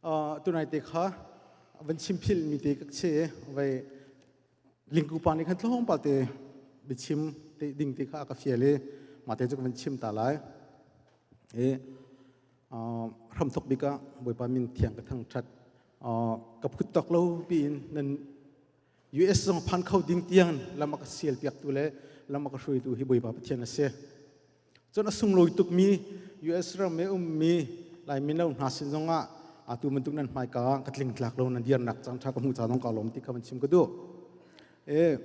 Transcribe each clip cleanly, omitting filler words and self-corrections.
Tunai te kha van chim phil mi te ka che vai lingku pa nih khan tlawmpal te biachim te ding te kha a ka fial i mah te cu ka van chim ta lai. I hramthok bik ah Bawipa min thiang ka thangṭhat. Ka phut tawk lo piin nan US zong phan kho ding tiang lam a ka sial piaktu le lam a ka hruaitu hi Bawipa Pathian a si. Cun a sunglawi tukmi US ram i ummi Lai mino hna sin zongah atu bantuk nan hmaika ka tling tlak lo nan dirnak cang ṭha ka hmuh ca zong ka lawm ti kha van chim ka duh. E,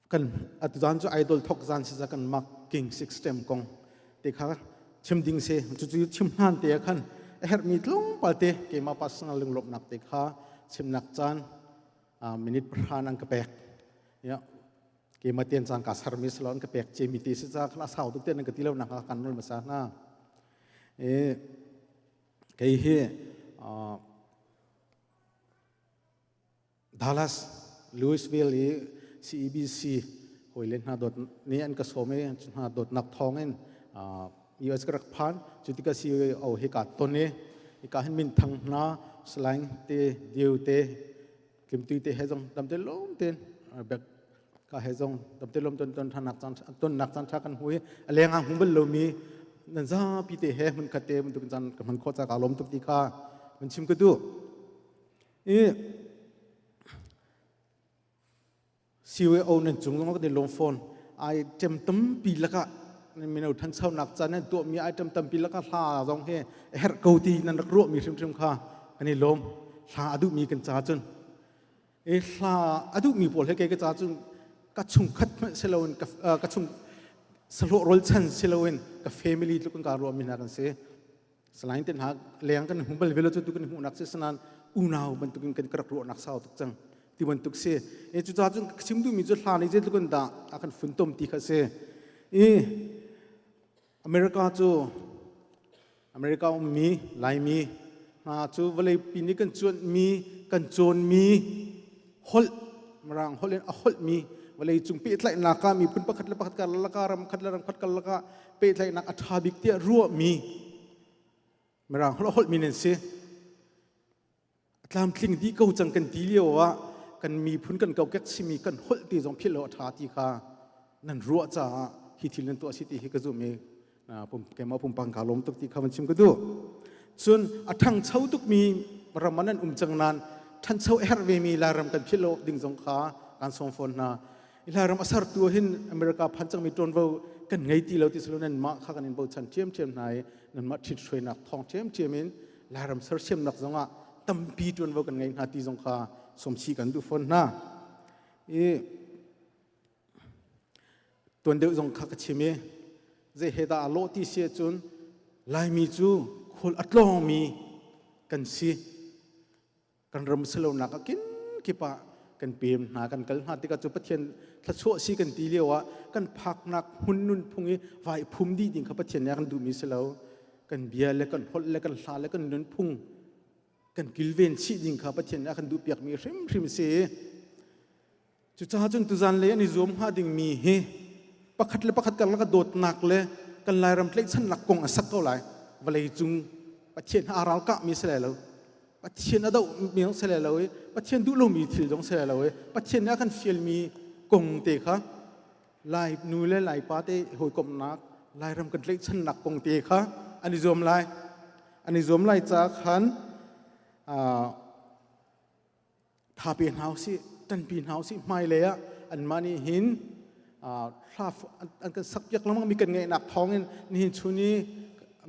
kan atu zan cu idol thok zan si kan marking system kong te kha chim ding se cu cu chim hlan te khan a herhmi tlawmpal te keimah personal lunglawmhnak te kha chimnak caan minute pahra an ka pek ya keimah tian caan ka sarmi salo an ka pek cemi ti si ca khan a sau tuk tian an ka ti lo nak kan nol masa hna e kei hi Dallas Louisville i CEBC hawile hna dawt nih an ka sawm i hna dawtnak thawngin US ka rak phan. Cu tikah CEO hi kaa ton i hika hin minthang hna Slang te Diu te Tlimtui te he zong damte lawm tein bek ka he zong damte lawm ton ton thanak caan tonnak caan tha kan hui a leng ah hmu bal lomi nan zapi te he hmun khat te bantuk caan ka hman khawh ca ka lawm tuk ti kha man chim ka duh. I CYO nan cung zong kan i lawm fawn. Item tampi lakah mino thanchonak ca nan tuahmi item tampi lakah hla zong hi a herh ko ti nan rak ruahmi hrimhrim kha kan i lawm. Hla a duhmi kan ca cun. I hla a duhmi pawl he kei ka ca cun ka chungkhat hmanh si loin ka chung sahlawh rualchan si loin ka family tluk in kaa ruahmi hna kan si. Salain te hna leng kan hmu bal velo cu tu kan hmuhnak si sanan unau bantukin kan rak ruahnak sau tuk cang ti bantuk si e cu ca cun chim duhmi cu hla nih zeitluk in dah a kan funtom ti kha si i America cu America ummi Laimi hna cu vawlei pi nih kan cuanhmi kan cawnmi holh Mirang holh in a holhmi vawlei cung pehtlaihnak ah miphun pakhat le pakhat karlak ah ram khat le ram khat karlak ah pehtlaihnak a ṭha bik tiah ruahmi Mirang holh a holhmi nan si. A tlamtling dih ko cang kan ti lio ah kan miphun kan kokek simi kan holh ti zong philh lo a ṭha ti kha nan ruah caah hi thil nan tuah si ti hi ka zumh i keimah pumpang kaa lawm tuk ti kha van chim ka duh. Cun a ṭhangcho tukmi ram ah nan um cang nain ṭhancho a herh vemi Lairam kan philh lo ding zong kha kan sawm fawn hna. Lairam a sertu hin America phan cangmi ṭuanvo kan ngei ti lo ti silo nanmah kha kan in bochan ṭhiamṭhiam hna i nanmah ṭhithruainak thawng ṭhiamṭhiam in Lairam sersiamnak zongah tampi ṭuanvo kan ngei hna ti zong kha sawmchih kan duh fawn hna. I Tuan deuh zong kha ka chim i zei he dah aa lawh ti si ahcun Laimi cu khual a tlawngmi kan si. Kan ram silonak ah kinkip ah kan pem hna, kan kal hna tikah cu Pathian thluachuah si kan ti lio ah kan phaknak hmun nunphung i vai phum dih ding kha Pathian nih a kan duhmi si lo. Kan bia le kan holh le kan hla le kan nunphung kan kilven chih ding kha Pathian nih a kan duhpiakmi hrimhrim si. Cucaah cun tuzan lei an i zuam hnga dingmi hi pakhat le pakhat karlak a dawtnak le kan Lairam tlaihchannak kong a sak ko lai. Vawlei cung Pathian aa ralkahmi si lai lo. Pathian a dohmi zong si lai lo i Pathian duh lomi thil zong si lai lo i Pathian nih a kan fialmi kong te kha Lai nu le Lai pa te hawikomhnak Lairam kan tlaihchannak kong te kha an i zuam lai. An i zuam lai caah khan tha pe hna usih ṭanpi hna usih hmailei ah anmah nih hin hla an kan sakpiak lengmang mi kan ngeihnak thawngin nihin chun i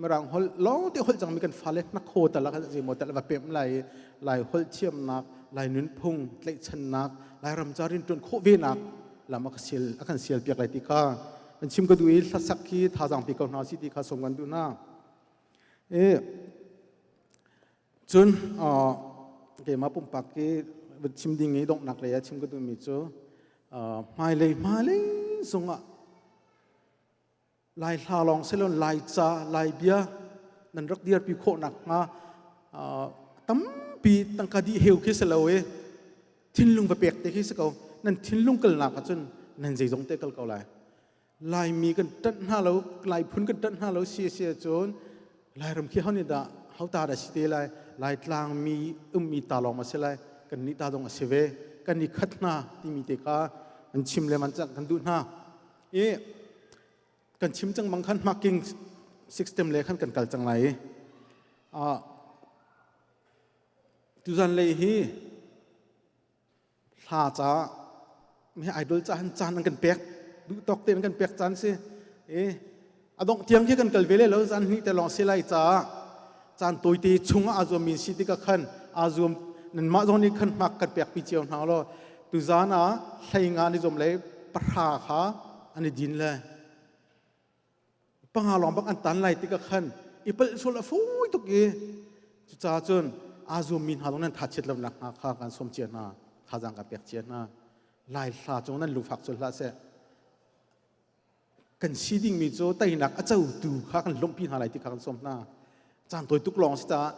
mirang holh lawng te holh cangmi kan fale hnakhaw tal ah zeimaw tal va pemh lai i lai holh thiamnak lai nunphung tlaihchannak lai ram ca rianṭuan khawh venak lam a sial a kan sial piak lai ti kha kan chim ka duh i hlasak hi thazaang pe ko hna si ti kha sawm kan duh hna e Cun keimah pumpak i chim ding i donghnak lei ah chim ka duhmi cu hmailei hmailei zongah Lai hla lawng si lo Lai ca, Lai bia nan rak dirpi khawh nakhnga tampi tangka dih heu khi si lo i thinlung va pek te khi si ko. Nan thinlung kalnak ahcun nan zeizong te kal ko lai. Laimi kan ṭanh hna lo, Lai phun kan ṭanh hna lo si a si ahcun. Lairam khi ho nih dah hauta dah si te lai? Laitlang mi ummi ta lawng ma si lai? Kan nih ta dong a si ve. Kan i khat hna timi te kha an chim le man cang kan duh hna. I kan chim cang bang khan marking system le khan kan kal cang lai i tuzan lei hi hla ca mi idol ca han caan an kan pek duh tawk te an kan pek caan si e a dongh tiang khi kan kal ve le lo zan hnih te lawng si lai caah caan tawite chung ah aa zuam mi si tikah khan aa zuam nanmah zong nih khan hmak kan pek pi cio hna law tuzan ah hlei nga ni zuam le pahra kha an i din le panga lawng bak an tan lai tikah khan i palh sual a fawi tuk i cucaah cun aa zuammi hna zong nan tha chiat lonak hnga kha kan sawm cia hna thazaang ka pek cia hna lai hla cung nan lungfak sual hlah seh kan si dingmi cu teinak a cotu kha kan lawmhpi hna lai ti kha kan sawm hna caan tawi tuk lawng si caah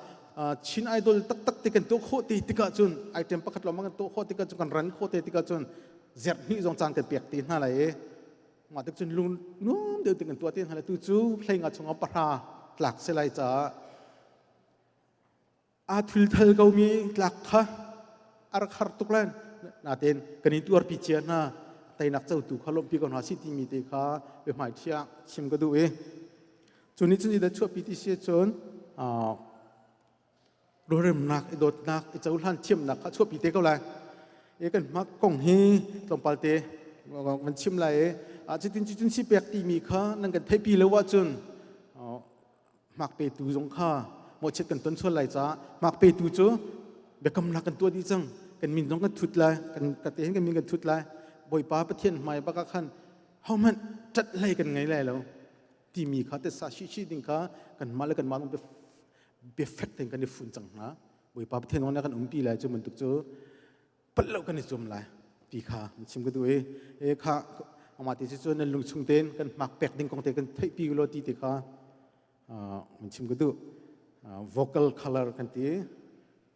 Chin Idol taktak te kan tuah khawh te tikah cun item pakhat lawng kan tuah khawh tikah cun kan ran khawh te tikah cun zerh hnih zong caan kan pek te hna lai i mah tik cun lung nuam deuh te kan tuah te hna lai tu cu hlei nga chungah pahra tlak si lai caah aa thilthal komi tlak kha a rak har tuk lai natein kan in tuarpi cia hna teinak cotu kha lawmhpi ko hna si timi te kha biahmai thiah chim ka duh i cu nih cun i dah chuahpi ti si cun rualremnak i dawtnak i cohlan thiamnak kha chuahpi te ko lai i kan hmak kong hi tlawmpal te kan chim lai i cutin cutin si pek timi kha nan kan theihpi lo ahcun hmak petu zong kha mawhchiat kan ton sual lai caah hmak petu cu biakamnak kan tuah dih cang kan min zong kan thut lai kan ka te hin kan min kan thut lai Bawipa Pathian hmai bak ah khan hohmanh ṭat hlei kan ngei lai lo timi kha tesa shi shi ding kha kanmah le kanmah zong biafek tein kan i fun cang hna Bawipa Pathian zong nih kan umpi lai cu bantuk cu palh lo kan i zuam lai ti kha chim ka duh i e kha amah ti cu nan lung chung tein kan hmak pek ding kong te kan theihpi lo ti te kha man chim ka duh vocal color kan ti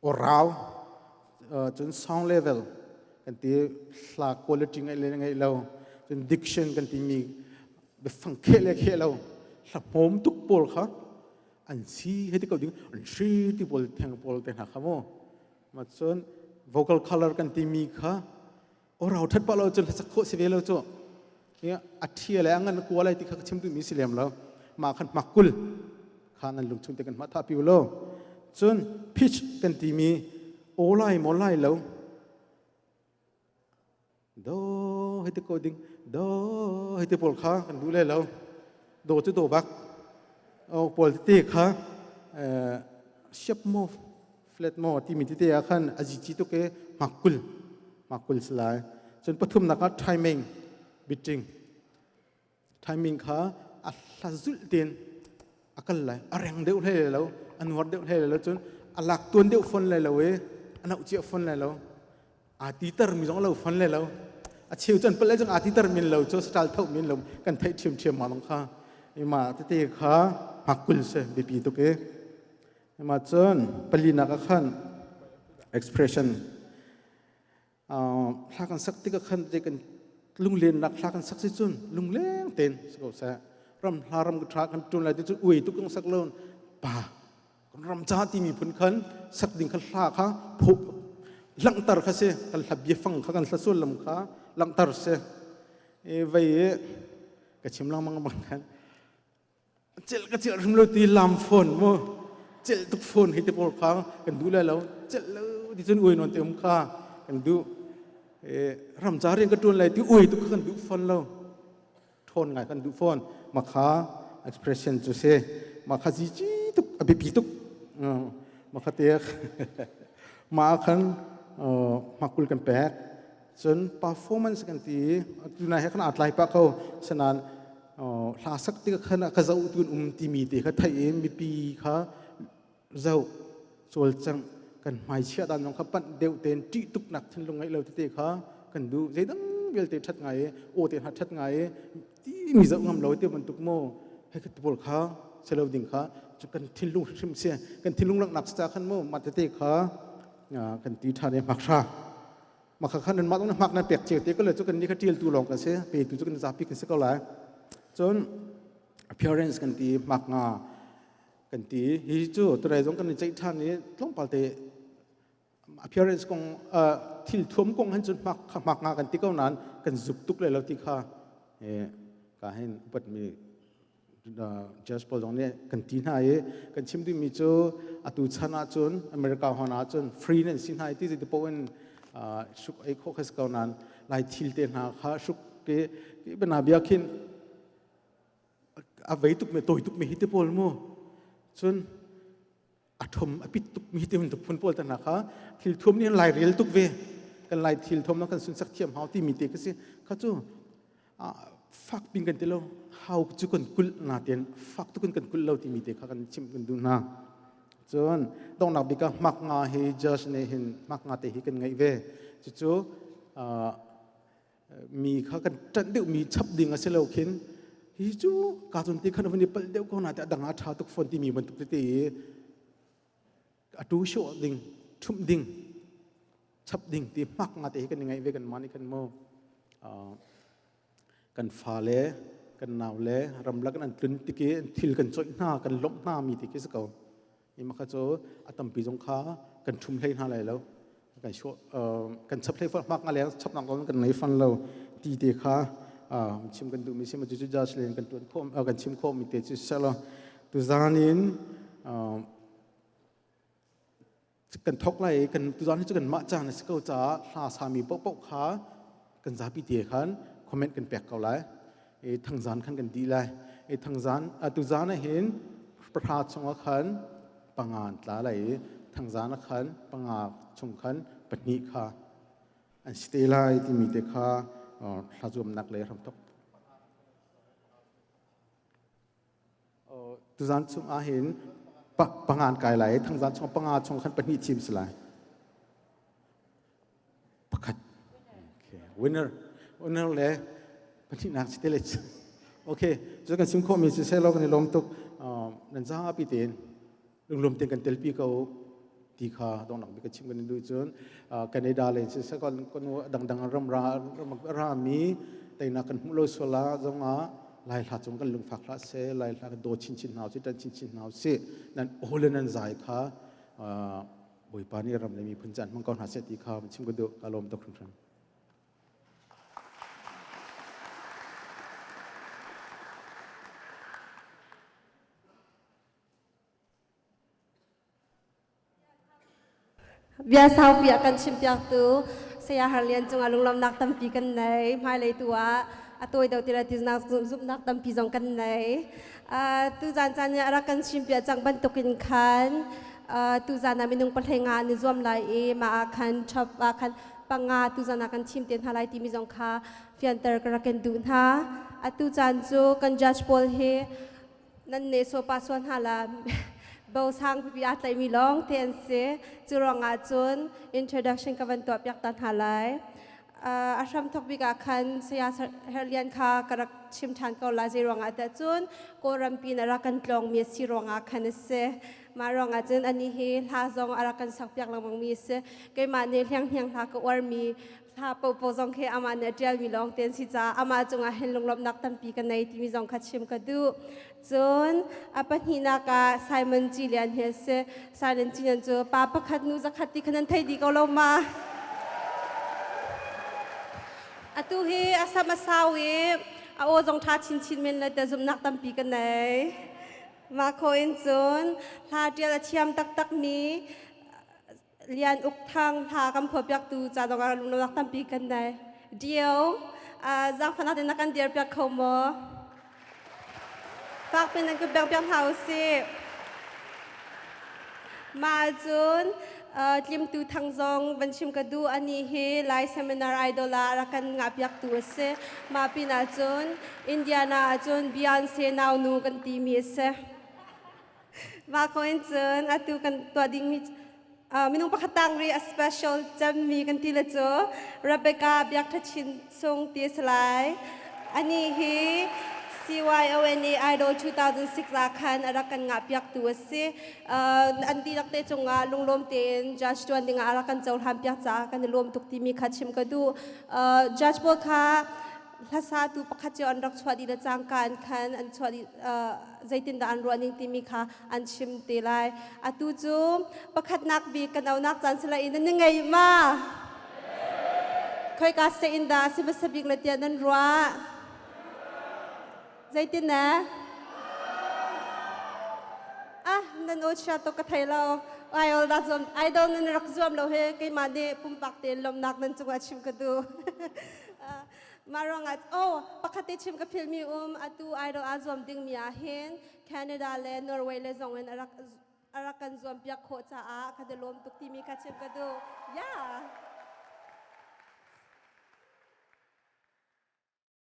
orau cun sound level kan ti hla quality ngai le ngai lo cun diction kan ti mi biafang kheh le kheh lo hla hmawm tuk pawl kha an si hei ti ko ding an si ti pawl theng pawl te hna kha mu Ma cun vocal color kan timi kha orau that pa lo cun hlasak khawh si ve lo cu a thia le a ngan kua lai ti kha ka chim duhmi si lem lo ma khan makul kha nan lung chung te kan ma tha piu lo cun pitch kan timi aw lai maw lai lo Do hei ti ko ding do hei ti pawl kha kan duh le lo do cu do bak o pawl tete kha siap mo flat mo timi tete ah khan a zici tuk i makul makul si lai cun pathumnak ah timing biting timing kha a hla zulh tein a kal lai a reng deuh hlei lo a nuar deuh hlei lo cun a lak tuan deuh fon lai lo i a nauh cia fon lai lo aa titer mi zong lo fon lai lo a cheu cun pale zong aa titer min lo cu style tho min lo kan theih ṭhiam ṭhiam ma long kha ima tete kha makul se biapi tuk i ima cun palinak ah khan expression Hla kan sak tikah khan te kan lunglennak hla kan sak si cun lungleng tein si ko seh ram hla ram tha kan ṭun lai ti cun ui tuk kan sak lo pa kan ram ca timi phun khan sak ding kha hla kha phu langhter kha si kan hla biafang kha kan hla sullam kha langhter si e vei ka chim lengmang bang khan Celh ka celh hrim lo ti lam phone mu celh tuk phone hi te pawl kha kan duh lai lo celh lo ti cun ui non te um kha kan duh ram ca rian ka tuan lai ti ui tuk kha kan duh phone lo ṭhawn ngai kan duh phone ma kha expression cu si ma kha zi ci tuk a biapi tuk ma kha te ma khan makul kan pek cun performance kan ti tunai he khan aa tlai pah ko sanan hla sak tik khan ka zoh tun um timi te kha theih in mipi kha zoh cawlcangh kan hmai chia dan zong kha panh deuh ten ṭih tuk nak thinlung ngeih lo tete kha kan duh zeidang vialte ṭhat ngai i aw te hna ṭhat ngai i ti mi zoh ngam lo te bantuk maw hei kha pawl kha selo ding kha cu kan thinlung hrim si kan thinlung laknak ca khan maw mah tete kha kan ti ṭhan i hmak hra Maka khan nan mah zong hmak nan pek cio te ko le cu kan ni kha ṭial tu lawng kan si pe tu cu kan zapi kan si ko lai cun appearance kan ti hmak nga kan ti. Hi cu turai zong kan i ceih ṭhan i tlawmpal te appearance kong thil thuam kong han cun hmak kha hmak nga kan ti ko nain kan zuk tuk le lo ti kha ka hin upatmi Judge pawl zong nih kan ti hna i kan chim duhmi cu atu chan ahcun America hon ahcun free nan si hna i ti ti paoh in hruk ei khawh kha si ko nain lai thil te hna kha hruk ke bana bia khin a vei tuk me toi tuk me hi te pawl mu cun a thom a pit tuk mi te tuk phun pawl te hna kha thil thuam nih lai rel tuk ve kan lai thil thuam kan sun sak thiam hau ti mi te ka si kha cu fak pin kan ti lo hau cu kan kulh na ten fak tu kan kulh lo ti mi te kha kan chim kan duh hna cun dongnak bik ah hmak nga hi judge nih hin hmak nga te hi kan ngeih ve cucu mi kha kan ṭanh deuh mi chap ding a si lo khin hi cu ka cun ti khan van i palh deuh ko na te a dang a ṭha tuk fawn timi bantuk tete i a tu sawh ding ṭhumh ding chap ding ti hmak nga te hi kan i ngaih ve kan mah nih khan mu kan fa le kan nau le ramlak an tlun tik i thil kan coih hna kan lawmh hna mi ti khi si ko i mah kha cu a tampi zong kha kan ṭhum hlei hna lai lo kan kan chap hlei hmak nga leng chapnak zong kan nei fan lo ti te kha chim kan duhmi si ma cu judge len kan tuan khawh kan chim khawh mi te cu selo tuzan in kan thok lai kan tuzan hi cu kan mah caan a si ko caah hla sami paohpaoh kha kan zapi te khan comment kan pek ko lai i thangzan khan kan dih lai i thangzan tuzan ah hin pahra chungah khan panga an tla lai i thangzan ah khan panga chung khan pahnih kha an si te lai timi te kha hla zuamnak le hramthok Tuzan chung ah hin panga an kai lai i thangzan chung panga chung khan pahnih thim si lai. Pakhat. Okay. Winner. Winner le pahnihnak si te le. Okay. Cu kan sim khawhmi si seh law kan i lawm tuk. Nan zapi tein lunglawm tein kan telpi ko ti kha dongnak bik ka chim kan duh cun Canada le siseh kan dangdang ram ra mi teinak kan hmuh lo sual ah zongah lai hla cung kan lungfak hlah seh lai hla kan daw chinchin hna usih tan chinchin hna usih nan aw le nan zai kha Bawipa nih ram le miphun caan hmang ko hna seh ti kha chim ka duh ka lawm tuk hringhran. Bia saupi a kan chimpiaktu Saya Har Lian cungah lunglawmhnak tampi kan nei. Hmailei tu ah a tawi deuh ti le tiznak zumhnak tampi zong kan nei. Tuzan caan nih a rak kan chimpiak cang bantukin khan tuzan ah minung pahlenga an i zuam lai i mah ah khan chop ah khan panga tuzan ah kan thim te hna lai timi zong kha fianter ka rak kan duh hna. Atu caan cu kan judge pawl hi nan ne sopa sual hna la bo sang pipi aa tlaihmi lawng te an si cu ruangah cun introduction ka van tuah piak ta hna lai a hram thok bik ah khan saya Herlian kha ka rak chim ṭhan ko lai zei ruangah tah cun Kawlram pin a rak kan tlawng mi a si ruangah khan a si mah ruangah cun ani hi hla zong a rak kan sak piak lengmang mi a si keimah nih hliang hniang hla ka uar mi hla popo zong khi amah nih a ṭialmi lawng te an si caah amah cungah hin lunglawmhnak tampi ka nei timi zong kha chim ka duh. Cun a pahnihnak ah Simon Cilian hi a si. Simon Cilian cu pa pakhat nu zakhat ti kha nan thei dih ko lo ma? Atu hi a sam a sau i a aw zong ṭha chinchin men le te zumhnak tampi ka nei. Mah khawh in cun hla ṭial a thiam taktakmi Lian Uk Thang hla kan phuahpiaktu ca zong ah lunglawmhnak tampi kan nei. Dio, zaangfahnak in na kan dirpiak kho maw? Fakpi nan ka piak hna usih. Mah cun tlimtu thang zong van chim ka duh ani hi Lai Seminar Idol ah rak kan ngahpiaktu a si. Mah pinah cun Indiana ah cun Beyonce naunu kan timi a si. Mah ko in cun atu kan tuah dingmi minung pakhat tang ri a special cemmi kan ti le cu Rebecca Biak Tha Chin Sung ti a si lai. Ani hi CYONA Idol 2006 ah khan a rak kan ngahpiaktu a si. An dihlak te cungah lunglawm tein judge tuan dingah a rak kan cohlan piak caah kan i lawm tuk timi kha chim ka duh. Judge pawl kha Hlasatu pakhat cio an rak chuah dih le cangka in khan an chuah dih, zeitindah an ruah ning timi kha an chim te lai. Atu cu pakhatnak bik kan aunak caan si lai i nan ngei ma? Khoika se in dah si hmasa bik le tiah nan ruah? Zeitin na? Ah, nan aw chia tuk ka thei lo. Idol da zuam, idol nan rak zuam lo he keimah nih pumpak tein lawmhnak nan cungah chim ka duh. Mah ruangah oh pakhat te chim ka philmi um atu idol aa zuam dingmi ah hin Canada le Norway le zong in a rak kan zuam piak khawh caah ka lawm tuk timi kha chim ka duh. Yeah.